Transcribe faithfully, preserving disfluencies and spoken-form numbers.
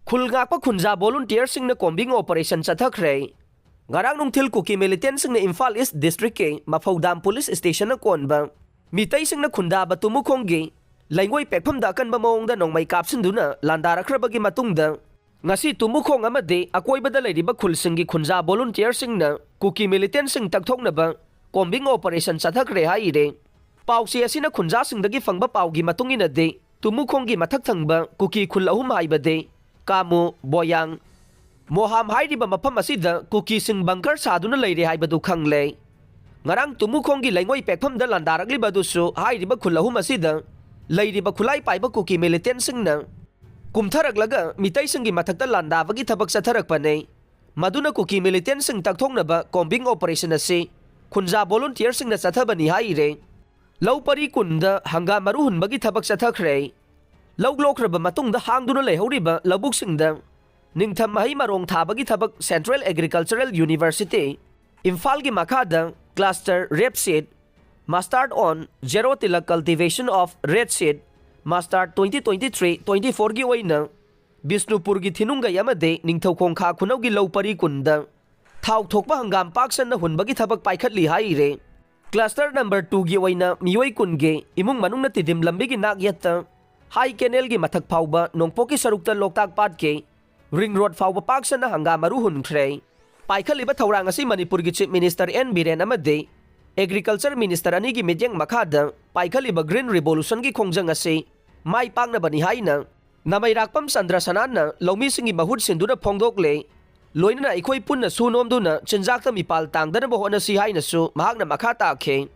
ꯈꯨꯜ ꯉꯥꯛꯄ ꯈꯨꯟꯖꯥ ꯚꯣꯂꯨꯟꯇꯤꯌꯔꯁꯤꯡꯅ combing operation ꯆꯠꯊꯈ꯭ꯔꯦ꯫ ꯉꯔꯥꯡ ꯅꯨꯡꯊꯤꯜ ꯀꯨꯀꯤ ꯃꯤꯂꯤꯇꯦꯟꯁꯤꯡꯅ ꯏꯝꯐꯥꯜ ꯏꯁ ꯗꯤꯁꯇ꯭ꯔꯤꯛꯀꯤ ꯃꯐꯧꯗꯥꯝ ꯄꯨꯂꯤꯁ ꯁ꯭ꯇꯦꯁꯟꯅ ꯀꯣꯟꯕ ꯃꯤꯇꯩꯁꯤꯡꯅ ꯈꯨꯟꯗꯥꯕ ꯇꯨꯃꯨꯈꯣꯡꯒꯤ ꯂꯩꯉꯣꯏ ꯄꯦꯛꯐꯝꯗ ꯑꯀꯟꯕ ꯃꯑꯣꯡꯗ ꯅꯣꯡꯃꯩ ꯀꯥꯞꯁꯤꯟꯗꯨꯅ ꯂꯥꯟꯗꯥꯔꯛꯈ꯭ꯔꯕꯒꯤ ꯃꯇꯨꯡꯗ, ꯉꯁꯤ ꯇꯨꯃꯨꯈꯣꯡ ꯑꯃꯗꯤ ꯑꯀꯣꯏꯕꯗ ꯂꯩꯔꯤꯕ ꯈꯨꯜꯁꯤꯡꯒꯤ ꯈꯨꯟꯖꯥ ꯚꯣꯂꯨꯟꯇꯤꯌꯔꯁꯤꯡꯅ ꯀꯨꯀꯤ ꯃꯤꯂꯤꯇꯦꯟꯁꯤꯡ ꯇꯛꯊꯣꯛꯅꯕ ꯀꯣꯝꯕꯤꯡ ꯑꯣꯄꯔꯦꯁꯟ ꯆꯠꯊꯈ꯭ꯔꯦ ꯍꯥꯏꯔꯦ꯫ ꯄꯥꯎꯆꯦ ꯑꯁꯤꯅ ꯈꯨꯟꯖꯥꯁꯤꯡꯗꯒꯤ ꯐꯪꯕ ꯄꯥꯎꯒꯤ ꯃꯇꯨꯡ ꯏꯟꯅꯗꯤ, ꯇꯨꯃꯨꯈꯣꯡꯒꯤ ꯃꯊꯛ ꯊꯪꯕ ꯀꯨꯀꯤ ꯈꯨꯜ ꯑꯍꯨꯝ ꯍꯥꯏꯕꯗꯤ ꯀꯥꯃꯨ, ꯕꯣꯌꯥꯡ, ꯃꯣꯍꯥꯝ ꯍꯥꯏꯔꯤꯕ ꯃꯐꯝ ꯑꯁꯤꯗ ꯀꯨꯀꯤꯁꯤꯡ ꯕꯪꯀꯔ ꯁꯥꯗꯨꯅ ꯂꯩꯔꯦ ꯍꯥꯏꯕꯗꯨ ꯈꯪꯂꯦ꯫ ꯉꯔꯥꯡ ꯇꯨꯃꯨꯈꯣꯡꯒꯤ ꯂꯩꯉꯣꯏ ꯄꯦꯛꯐꯝꯗ ꯂꯥꯟꯗꯥꯔꯛꯂꯤꯕ ꯑꯗꯨꯁꯨ ꯍꯥꯏꯔꯤꯕ ꯈꯨꯜ ꯑꯍꯨꯝ ꯑꯁꯤꯗ ꯂꯩꯔꯤꯕ ꯈꯨꯠꯂꯥꯏ ꯄꯥꯏꯕ ꯀꯨꯀꯤ ꯃꯤꯂꯤꯇꯦꯟꯁꯤꯡꯅ ꯀꯨꯝꯊꯔꯛꯂꯒ ꯃꯤꯇꯩꯁꯤꯡꯒꯤ ꯃꯊꯛꯇ ꯂꯥꯟꯗꯥꯕꯒꯤ ꯊꯕꯛ ꯆꯠꯊꯔꯛꯄꯅꯤ꯫ ꯃꯗꯨꯅ ꯀꯨꯀꯤ ꯃꯤꯂꯤꯇꯦꯟꯁꯤꯡ ꯇꯛꯊꯣꯛꯅꯕ ꯀꯣꯝꯕꯤꯡ ꯑꯣꯄꯔꯦꯁꯟ ꯑꯁꯤ ꯈꯨꯟꯖꯥ ꯚꯣꯂꯨꯟꯇꯤꯌꯔꯁꯤꯡꯅ ꯆꯠꯊꯕꯅꯤ ꯍꯥꯏꯔꯦ꯫ ꯂꯧ ꯄꯔꯤ ꯀꯨꯟꯗ ꯍꯪꯒꯥꯝ ꯃꯔꯨ ꯍꯨꯟꯕꯒꯤ ꯊꯕꯛ ꯆꯠꯊꯈ꯭ꯔꯦ꯫ ꯂꯧ ꯂꯣꯛꯈ꯭ꯔꯕ ꯃꯇꯨꯡꯗ ꯍꯥꯡꯗꯨꯅ ꯂꯩꯍꯧꯔꯤꯕ ꯂꯧꯕꯨꯛꯁꯤꯡꯗ ꯅꯤꯡꯊꯝ ꯃꯍꯩ ꯃꯔꯣꯡ ꯊꯥꯕꯒꯤ ꯊꯕꯛ Central Agricultural University, ꯏꯝꯐꯥꯜꯒꯤ ꯃꯈꯥꯗ Cluster Rapeseed, Master on Zero Tillage Cultivation of Rapeseed, Master twenty twenty-three twenty-fourꯒꯤ ꯑꯣꯏꯅ ꯕꯤꯁꯅꯨꯄꯨꯔꯒꯤ ꯊꯤꯅꯨꯡꯒꯩ ꯑꯃꯗꯤ ꯅꯤꯡꯊꯧꯈꯣꯡ ꯈꯥ ꯈꯨꯅꯧꯒꯤ ꯂꯧ ꯄꯔꯤ ꯀꯨꯟꯗ ꯊꯥꯎ ꯊꯣꯛꯄ ꯍꯪꯒꯥꯝ ꯄꯥꯛ ꯁꯟꯅ ꯍꯨꯟꯕꯒꯤ ꯊꯕꯛ ꯄꯥꯏꯈꯠꯂꯤ ꯍꯥꯏꯔꯦ꯫ Cluster number twoꯒꯤ ꯑꯣꯏꯅ ꯃꯤꯑꯣꯏ ꯀꯨꯟꯒꯤ ꯏꯃꯨꯡ ꯃꯅꯨꯡꯅ ꯇꯤꯗꯤꯝ ꯂꯝꯕꯤꯒꯤ ꯅꯥꯛ ꯌꯦꯠꯇ ꯍꯥꯏ ꯀꯦꯅꯦꯜꯒꯤ ꯃꯊꯛ ꯐꯥꯎꯕ ꯅꯣꯡꯄꯣꯛꯀꯤ ꯁꯔꯨꯛꯇ ꯂꯣꯛꯇꯥꯛ ꯄꯥꯠꯀꯤ ꯔꯤꯡ ꯔꯣꯗ ꯐꯥꯎꯕ ꯄꯥꯛ ꯁꯟꯅ ꯍꯪꯒꯥꯝ ꯃꯔꯨ ꯍꯨꯟꯈ꯭ꯔꯦ꯫ ꯄꯥꯏꯈꯠꯂꯤꯕ ꯊꯧꯔꯥꯡ ꯑꯁꯤ ꯃꯅꯤꯄꯨꯔꯒꯤ Chief Minister ꯑꯦꯟ ꯕꯤꯔꯦꯟ ꯑꯃꯗꯤ Agriculture Minister ꯑꯅꯤꯒꯤ ꯃꯤꯠꯌꯦꯡ ꯃꯈꯥꯗ ꯄꯥꯏꯈꯠꯂꯤꯕ Green Revolutionꯒꯤ ꯈꯣꯡꯖꯪ ꯑꯁꯤ ꯃꯥꯏ ꯄꯥꯛꯅꯕꯅꯤ ꯍꯥꯏꯅ ꯅꯃꯩꯔꯥꯛꯄꯝ ꯆꯟꯗ꯭ꯔ ꯁꯅꯥꯟꯅ ꯂꯧꯃꯤꯁꯤꯡꯒꯤ ꯃꯍꯨꯠ ꯁꯤꯟꯗꯨꯅ ꯐꯣꯡꯗꯣꯛꯂꯦ꯫ ꯂꯣꯏꯅꯅ ꯑꯩꯈꯣꯏ ꯄꯨꯟꯅ ꯁꯨ ꯅꯣꯝꯗꯨꯅ ꯆꯤꯟꯖꯥꯛꯇ ꯃꯤꯄꯥꯜ ꯇꯥꯡꯗꯅꯕ ꯍꯣꯠꯅꯁꯤ ꯍꯥꯏꯅꯁꯨ ꯃꯍꯥꯛꯅ ꯃꯈꯥ ꯇꯥꯈꯤ꯫